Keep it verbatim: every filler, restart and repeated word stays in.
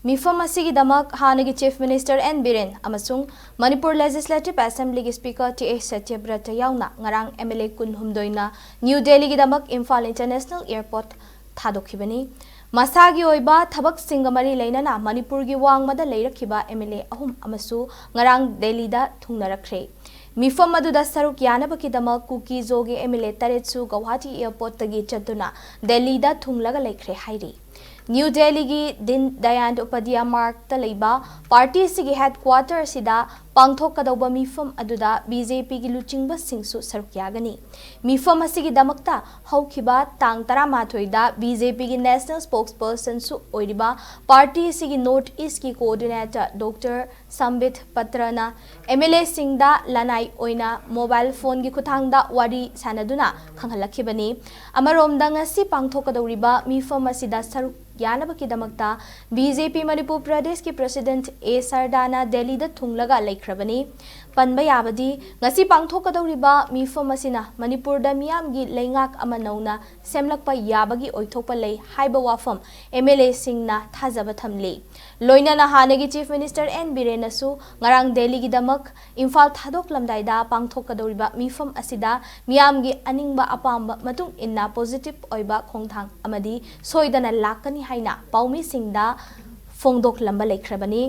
ꯃꯤꯐꯝ ꯑꯁꯤꯒꯤꯗꯃꯛ ꯍꯥꯟꯅꯒꯤ Chief Minister N ꯕꯤꯔꯦꯟ ꯑꯃꯁꯨꯡ ꯃꯅꯤꯄꯨꯔ Legislative Assemblyꯒꯤ Speaker ꯇꯤ ꯑꯦꯁ ꯁꯇ꯭ꯌꯕ꯭ꯔꯇ ꯌꯥꯎꯅ ꯉꯔꯥꯡ ꯑꯦꯝ ꯑꯦꯜ ꯑꯦ ꯀꯨꯟꯍꯨꯝꯗꯣꯏꯅ ꯅ꯭ꯌꯨ ꯗꯦꯜꯂꯤꯒꯤꯗꯃꯛ ꯏꯝꯐꯥꯜ International Airport ꯊꯥꯗꯣꯛꯈꯤꯕꯅꯤ꯫ ꯃꯁꯥꯒꯤ ꯑꯣꯏꯕ ꯊꯕꯛꯁꯤꯡꯒ ꯃꯔꯤ ꯂꯩꯅꯅ ꯃꯅꯤꯄꯨꯔꯒꯤ ꯋꯥꯡꯃꯗ ꯂꯩꯔꯛꯈꯤꯕ ꯑꯦꯝ ꯑꯦꯜ ꯑꯦ ꯑꯍꯨꯝ ꯑꯃꯁꯨ ꯉꯔꯥꯡ ꯗꯦꯜꯂꯤꯗ ꯊꯨꯡꯅꯔꯛꯈ꯭ꯔꯦ꯫ ꯃꯤꯐꯝ ꯑꯗꯨꯗ ꯁꯔꯨꯛ ꯌꯥꯅꯕꯒꯤꯗꯃꯛ ꯀꯨꯀꯤ ꯖꯣꯒꯤ ꯑꯦꯝ ꯑꯦꯜ ꯑꯦ ꯇꯔꯦꯠꯁꯨ ꯒꯧꯍꯥꯇꯤ Airportꯇꯒꯤ ꯆꯠꯇꯨꯅ ꯗꯦꯜꯂꯤꯗ ꯊꯨꯡꯂꯒ ꯂꯩꯈ꯭ꯔꯦ ꯍꯥꯏꯔꯤ꯫ ꯅ꯭ꯌꯨ ꯗꯦꯜꯂꯤꯒꯤ ꯗꯤꯟ ꯗꯌꯥꯟ ꯎꯄꯥꯙ꯭ꯌꯥ ꯃꯥꯔꯒꯇ ꯂꯩꯕ ꯄꯥꯔꯇꯤ ꯑꯁꯤꯒꯤ headquarter ꯑꯁꯤꯗ ꯄꯥꯡꯊꯣꯛꯀꯗꯧꯕ ꯃꯤꯐꯝ ꯑꯗꯨꯗ ꯕꯤ ꯖꯦ ꯄꯤꯒꯤ ꯂꯨꯆꯤꯡꯕꯁꯤꯡꯁꯨ ꯁꯔꯨꯛ ꯌꯥꯒꯅꯤ꯫ ꯃꯤꯐꯝ ꯑꯁꯤꯒꯤꯗꯃꯛꯇ ꯍꯧꯈꯤꯕ ꯇꯥꯡ ꯇꯔꯥꯃꯥꯊꯣꯏꯗ ꯕꯤ ꯖꯦ ꯄꯤꯒꯤ National Spokespersonꯁꯨ ꯑꯣꯏꯔꯤꯕ ꯄꯥꯔꯇꯤ ꯑꯁꯤꯒꯤ North Eastꯀꯤ Coordinator Doctor ꯁꯝꯕꯤꯠ ꯄꯇ꯭ꯔꯅ ꯑꯦꯝ ꯑꯦꯜ ꯑꯦꯁꯤꯡꯗ ꯂꯅꯥꯏ ꯑꯣꯏꯅ mobile phoneꯒꯤ ꯈꯨꯠꯊꯥꯡꯗ ꯋꯥꯔꯤ ꯁꯥꯅꯗꯨꯅ ꯈꯪꯍꯜꯂꯛꯈꯤꯕꯅꯤ꯫ ꯑꯃꯔꯣꯝꯗ ꯉꯁꯤ ꯄꯥꯡꯊꯣꯛꯀꯗꯧꯔꯤꯕ ꯃꯤꯐꯝ ꯑꯁꯤꯗ ꯁꯔꯨꯛ ꯌꯥꯅꯕꯒꯤꯗꯃꯛꯇ ꯕꯤ ꯖꯦ ꯄꯤ ꯃꯅꯤꯄꯨꯔ ꯄ꯭ꯔꯗꯦꯁꯀꯤ President ꯑꯦ ꯁꯔꯗꯥꯅ ꯗꯦꯜꯂꯤꯗ ꯊꯨꯡꯂꯒ ꯂꯩꯈ꯭ꯔꯕꯅꯤ꯫ ꯄꯟꯕ ꯌꯥꯕꯗꯤ ꯉꯁꯤ ꯄꯥꯡꯊꯣꯛꯀꯗꯧꯔꯤꯕ ꯃꯤꯐꯝ ꯑꯁꯤꯅ ꯃꯅꯤꯄꯨꯔꯗ ꯃꯤꯌꯥꯝꯒꯤ ꯂꯩꯉꯥꯛ ꯑꯃ ꯅꯧꯅ ꯁꯦꯝꯂꯛꯄ ꯌꯥꯕꯒꯤ ꯑꯣꯏꯊꯣꯛꯄ ꯂꯩ ꯍꯥꯏꯕ ꯋꯥꯐꯝ ꯑꯦꯝ ꯑꯦꯜ ꯑꯦꯁꯤꯡꯅ ꯊꯥꯖꯕ ꯊꯝꯂꯤ꯫ ꯂꯣꯏꯅꯅ ꯍꯥꯟꯅꯒꯤ Chief Minister N ꯕꯤꯔꯦꯟꯅꯁꯨ ꯉꯔꯥꯡ ꯗꯦꯜꯂꯤꯒꯤꯗꯃꯛ ꯏꯝꯐꯥꯜ ꯊꯥꯗꯣꯛꯂꯝꯗꯥꯏꯗ ꯄꯥꯡꯊꯣꯛꯀꯗꯧꯔꯤꯕ ꯃꯤꯐꯝ ꯑꯁꯤꯗ ꯃꯤꯌꯥꯝꯒꯤ ꯑꯅꯤꯡꯕ ꯑꯄꯥꯝꯕ ꯃꯇꯨꯡ ꯏꯟꯅ positive ꯑꯣꯏꯕ ꯈꯣꯡꯊꯥꯡ ꯑꯃꯗꯤ ꯁꯣꯏꯗꯅ ꯂꯥꯛꯀꯅꯤ ꯍꯥꯏꯅ ꯄꯥꯎꯃꯤꯁꯤꯡꯗ ꯐꯣꯡꯗꯣꯛꯂꯝꯕ ꯂꯩꯈ꯭ꯔꯕꯅꯤ꯫